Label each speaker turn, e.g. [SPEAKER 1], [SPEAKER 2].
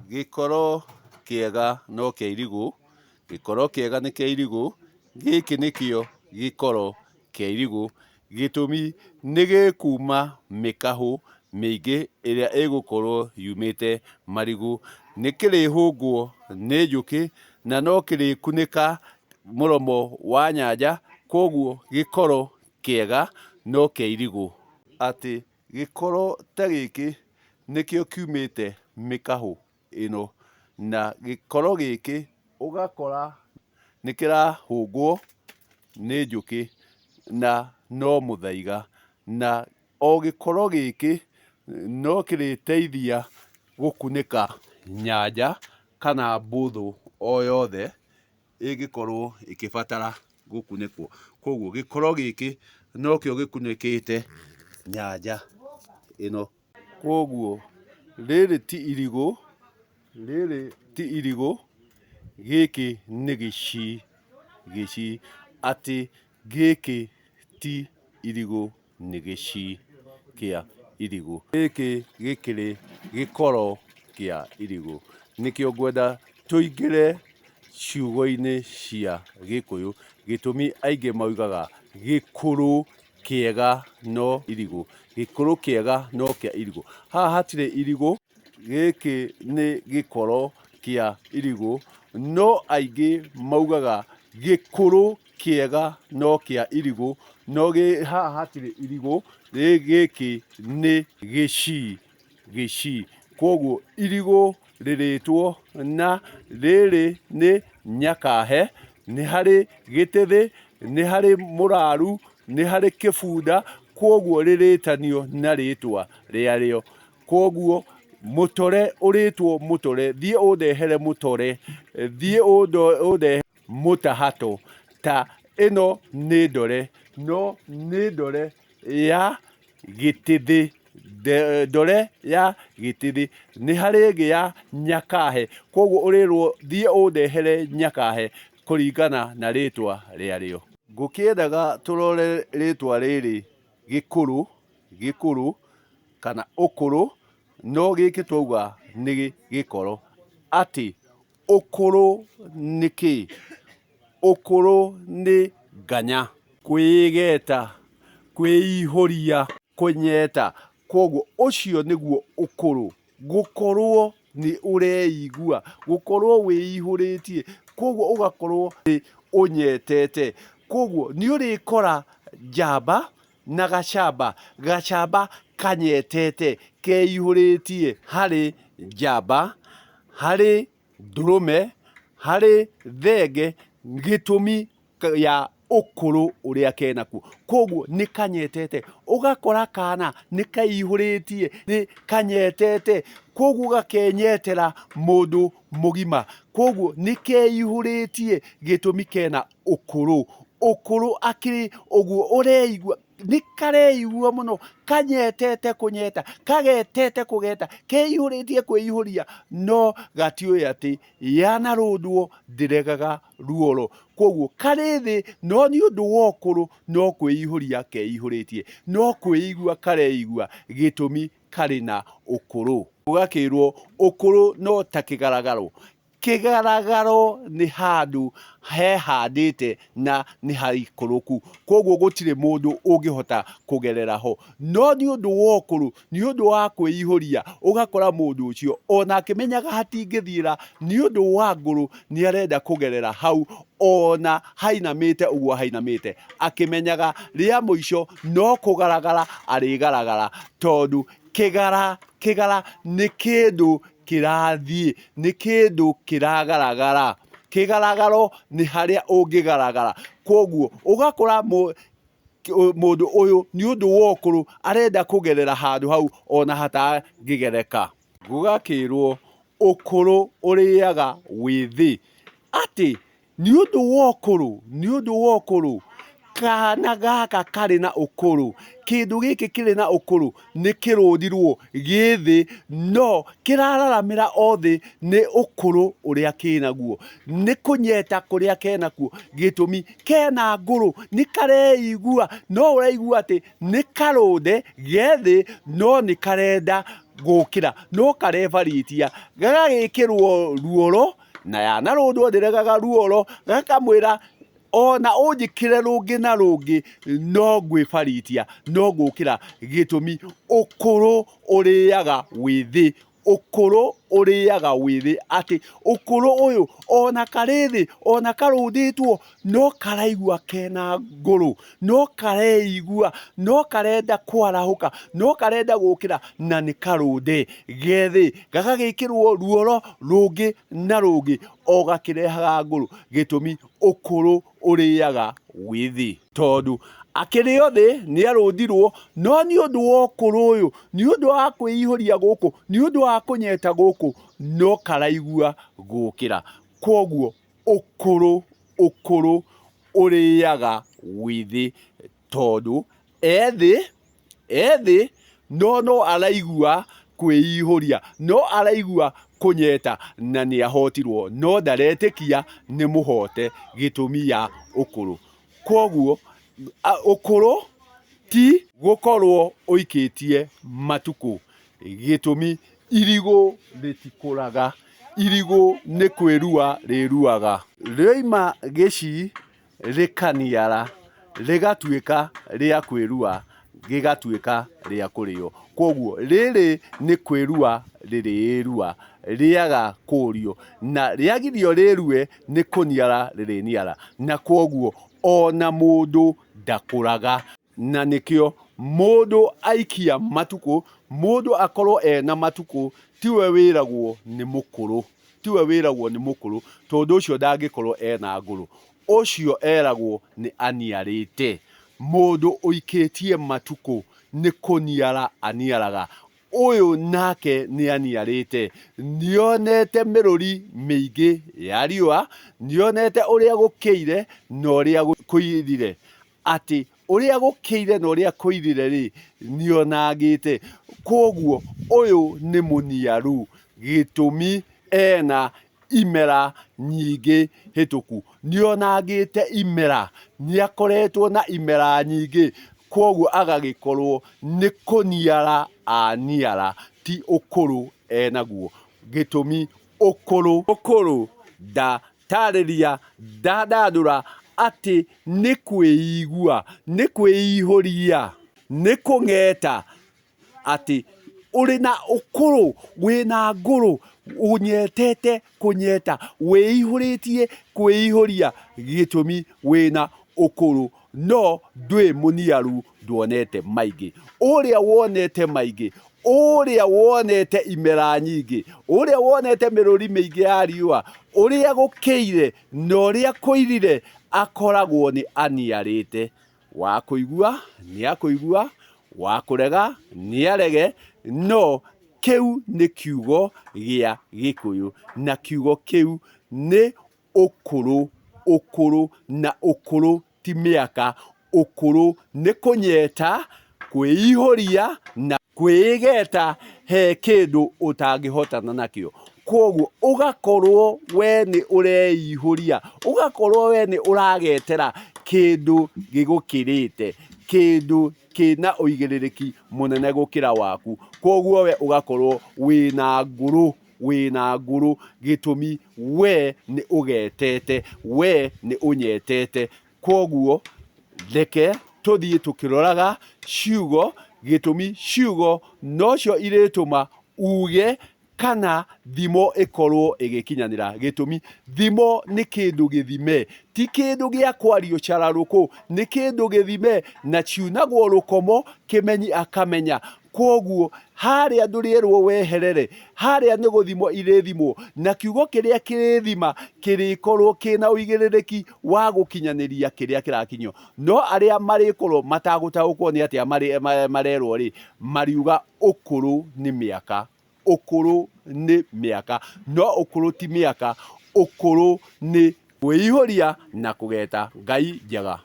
[SPEAKER 1] Gĩkoro kĩega no kĩa irigũ, gĩkoro kĩega nĩ kĩa irigũ, gĩkĩ nĩkĩo gĩkoro kĩa irigũ, gĩtũmi nĩ gĩkuma mĩkahũ mĩingĩ ĩrĩa ĩgũkorwo yumĩte marigũ. Nĩ kĩrĩhũngwo nĩ njũkĩ na no kĩrĩkunĩka mũromo wa nyanja, kwoguo gĩkoro kĩega no kĩa irigũ. Atĩ gĩkoro ta gĩkĩ nĩkĩo kiumĩte mĩkahũ ĩno, na gĩkoro gĩkĩ ũgakora nĩ kĩrahũngwo nĩ njũkĩ na no mũthaiga, na o gĩkoro gĩkĩ no kĩrĩteithia gũkunĩka nyanja kana mbũthũ o yothe ĩngĩkorwo ĩkĩbatara gũkunĩkwo. Koguo gĩkoro gĩkĩ nokĩo gĩkunĩkĩte nyanja ĩno. Kwoguo rĩrĩ ti irigũ, rĩrĩ ti irigũ, gĩkĩ nĩ gĩcii, gĩcii, atĩ gĩkĩ ti irigũ nĩ gĩcii kĩa irigũ. Gĩkĩ gĩkĩrĩ gĩkoro kĩa irigũ. Nĩkĩo ngwenda tũingĩre ciugo-inĩ cia Gĩkũyũ, gĩtũmi aingĩ maugaga gĩkũrũ kĩega no irigũ, gĩkũrũ kĩega no kĩa irigũ. Haha hatirĩ irigũ, gĩkĩ nĩ gĩkoro kĩa irigũ, no aingĩ maugaga gĩkũrũ kĩega no kĩa irigũ, no haha hatirĩ irigũ, gĩkĩ nĩ gĩcii, gĩcii. Kwoguo irigũ rĩrĩtwo na rĩrĩ nĩ Nyakahe, nĩ harĩ Gĩtĩthĩ, nĩ harĩ Mũraru, nĩ harĩ Kĩbunda, kwoguo rĩrĩtanio na rĩtwa rĩarĩo. Kwoguo mũtore ũrĩtwo mũtore, thiĩ ũndehere mũtore, thiĩ ũndehere mũtahato, ta ĩno nĩ ndore, no nĩ ndore ya Gĩtĩthĩ, ndore ya Gĩtĩthĩ. Nĩ harĩ ĩngĩ ya Nyakahe, kwoguo ũrĩrwo thiĩ ũndehere Nyakahe kũringana na rĩtwa rĩarĩo. Ngũkĩendaga tũrore rĩtwa rĩrĩ Gĩkũrũ, Gĩkũrũ kana Ũkũrũ, no gĩkĩ twauga nĩ gĩkoro. Atĩ ũkũrũ nĩ kĩĩ? Ũkũrũ nĩ nganya. Kwĩgeta, kwĩihũria, kũnyeta. Kwoguo ũcio nĩguo ũkũrũ, gũkorwo nĩ ũreigua, gũkorwo wĩihũrĩtie, kwoguo ũgakorwo nĩ ũnyetete. Kwoguo nĩ ũrĩkora njamba na gacamba, gacamba kanyetete, keihũrĩtie harĩ njamba, harĩ ndũrũme, harĩ thenge, gĩtũmi ya ũkũrũ ũrĩa kenakuo. Koguo nĩ kanyetete, ũgakora kana nĩ keihũrĩtie, nĩ kanyetete, koguo gakenyetera mũndũ mũgima. Koguo nĩ keihũrĩtie gĩtũmi kena ũkũrũ. Ũkũrũ akĩrĩ ũguo ũreigua nĩ kareigua mũno kanyetete kũnyeta kagetete kũgeta keihũrĩtie kwĩihũria no gatiũĩ atĩ yanarũndwo ndĩregaga ruoro koguo karĩ thĩ no nĩ ũndũ wa ũkũrũ no kwĩihũria keihũrĩtie no kwĩigua kareigua gĩtũmi karĩ na ũkũrũ ũgakĩrwo ũkũrũ no ta kĩgaragaro Kĩgaragaro nĩ handũ hehandĩte na nĩ haikũrũku, kwoguo gũtirĩ mũndũ ũngĩhota kũgerera ho. No nĩ ũndũ wa ũkũrũ, nĩ ũndũ wa kwĩihũria, ũgakora mũndũ ũcio ona akĩmenyaga hatingĩthiĩra, nĩ ũndũ wa ngũrũ nĩ arenda kũgerera hau ona hainamĩte ũguo hainamĩte, akĩmenyaga rĩa mũico no kũgaragara arĩgaragara, tondũ kĩgara kĩgara nĩ kĩndũ kĩrathiĩ, nĩ kĩndũ kĩragaragara. Kĩgaragaro nĩ harĩa ũngĩgaragara. Kwoguo ũgakora mũndũ ũyũ nĩ ũndũ wa ũkũrũ arenda kũgerera handũ hau ona hatangĩgereka. Gũgakĩrwo ũkũrũ ũrĩaga wĩthĩ. Atĩ Nĩ ũndũ wa ũkũrũ, nĩ ũndũ wa ũkũrũ, kana gaka karĩ na ũkũrũ, kĩndũ gĩkĩ kĩrĩ na ũkũrũ nĩ kĩrũndirwo gĩ thĩ, no kĩrararamĩra o thĩ nĩ ũkũrũ ũrĩa kĩnaguo, nĩ kũnyeta kũrĩa kenakuo, gĩtũmi kena ngũrũ, nĩ kareigua, no ũraigua atĩ nĩ karũnde ge thĩ, no nĩ karenda Gũkĩra no karebaritia, gagagĩkĩrwo ruoro, na yanarũndwo ndĩregaga ruoro, gakamwĩra ona ũnjĩkĩre rũngĩ na rũngĩ no ngwĩbaritia, no ngũkĩra. Gĩtũmi ũkũrũ ũrĩaga wĩthĩ, ũkũrũ ũrĩaga wĩthĩ, atĩ ũkũrũ ũyũ ona karĩ thĩ, ona karũndĩtwo no karaigua kena ngũrũ, no kareigua, no karenda kwarahũka, no karenda gũkĩra na nĩ karũnde ge thĩ, gagagĩkĩrwo ruoro rũngĩ na rũngĩ o gakĩrehaga ngũrũ. Gĩtũmi ũkũrũ ũrĩaga wĩthĩ. Tondũ akĩrĩ o thĩ nĩ arũndirwo, no nĩ ũndũ wa ũkũrũ ũyũ, nĩ ũndũ wa kwĩihũria gũkũ, nĩ ũndũ wa kũnyeta gũkũ, no karaigua gũkĩra. Kwoguo ũkũrũ, ũkũrũ ũrĩaga wĩthĩ tondũ e thĩ, e thĩ no no araigua kwĩihũria, no araigua kũnyeta na nĩ ahotirwo no ndaretĩkia nĩ mũhote gĩtũmi ya ũkũrũ. Kwoguo ũkũrũ ti gũkorwo ũikĩtie matukũ, gĩtũmi irigũ rĩtikũraga, irigũ nĩ kwĩrua rĩruaga. Rĩoima gĩcii rĩkaniara, rĩgatuĩka rĩa kwĩrua, rĩgatuĩka rĩa kũrĩo. Kwoguo rĩrĩ nĩ kwĩrua rĩrĩrua rĩaga kũrio, na rĩagirio rĩrue nĩ kũniara rĩrĩniara, na kwoguo ona mũndũ ndakũraga. Na nĩkĩo mũndũ aikia matukũ, mũndũ akorwo ena matukũ, tiwe wĩragwo nĩ mũkũrũ, tiwe wĩragwo nĩ mũkũrũ, tondũ ũcio ndangĩkorwo ena ngũrũ, ũcio eragwo nĩ aniarĩte. Mũndũ ũikĩtie matukũ nĩ kũniara aniaraga, Ũyũ nake nĩaniarĩte, nĩonete mĩrũri mĩingĩ ya riũa, nĩonete ũrĩa gũkĩire na ũrĩa kũirire, atĩ ũrĩa gũkĩire na ũrĩa kũirire-rĩ, nĩonangĩte. Kwoguo ũyũ nĩ mũniaru, gĩtũmi ena imera nyingĩ hĩtũku. Nĩonangĩte imera, nĩakoretwo na imera nyingĩ, kwoguo agagĩkorwo nĩ kũniara aniara, ti ũkũrũ enaguo. Gĩtũmi ũkũrũ, ũkũrũ ndatarĩria, ndandandũra atĩ nĩ kwĩigua, nĩ kwĩihũria, nĩ kũng'eta. Atĩ ũrĩ na ũkũrũ, wĩna ngũrũ, ũnyetete kũnyeta, wĩihũrĩtie kwĩihũria, gĩtũmi wĩna ũkũrũ, no ndwĩ mũniaru nduonete maingĩ. Ũrĩa wonete maingĩ, ũrĩa wonete imera nyingĩ, ũrĩa wonete mĩrũri mĩingĩ ya riũa, ũrĩa gũkĩire na ũrĩa kũirire, akoragwo nĩ aniarĩte. Wa kũigua nĩ akũigua, wa kũrega nĩ arege, no kĩu nĩ kiugo gĩa Gĩkũyũ, na kiugo kĩu nĩ ũkũrũ, ũkũrũ, na ũkũrũ ti mĩaka, ũkũrũ nĩ kũnyeta, kwĩihũria na kwĩgeta he kĩndũ ũtangĩhotana nakĩo. Kwoguo ũgakorwo we nĩ ũreihũria, ũgakorwo we nĩ ũragetera kĩndũ gĩgũkĩrĩte, kĩndũ kĩna ũigĩrĩrĩki mũnene gũkĩra waku. Kwoguo we ũgakorwo wĩna ngũrũ, wĩna ngũrũ gĩtũmi we nĩ ũgetete, we nĩ ũnyetete. Kwoguo reke tũthiĩ tũkĩroraga ciugo, gĩtũmi ciugo nocio irĩtũma uge kana thimo ĩkorwo ĩgĩkinyanĩra. Gĩtũmi, thimo nĩ kĩndũ gĩthime, ti kĩndũ gĩa kwario cararũkũ, nĩ kĩndũ gĩthime na ciunagwo rũkomo kĩmenyi akamenya. Kwoguo harĩa ndũrĩerwo weherere, harĩa nĩ gũthimwo irĩthimwo, na kiugo kĩrĩa kĩrĩthima kĩrĩkorwo kĩna ũigĩrĩrĩki wa gũkinyanĩria kĩrĩa kĩrakinyio. No arĩa marĩkorwo matagũtaũkwo nĩ atĩa marerwo-rĩ, mariuga ũkũrũ nĩ mĩaka. Ũkũrũ nĩ mĩaka, no ũkũrũ ti mĩaka, ũkũrũ nĩ kwĩihũria na kũgeta. Ngai njega.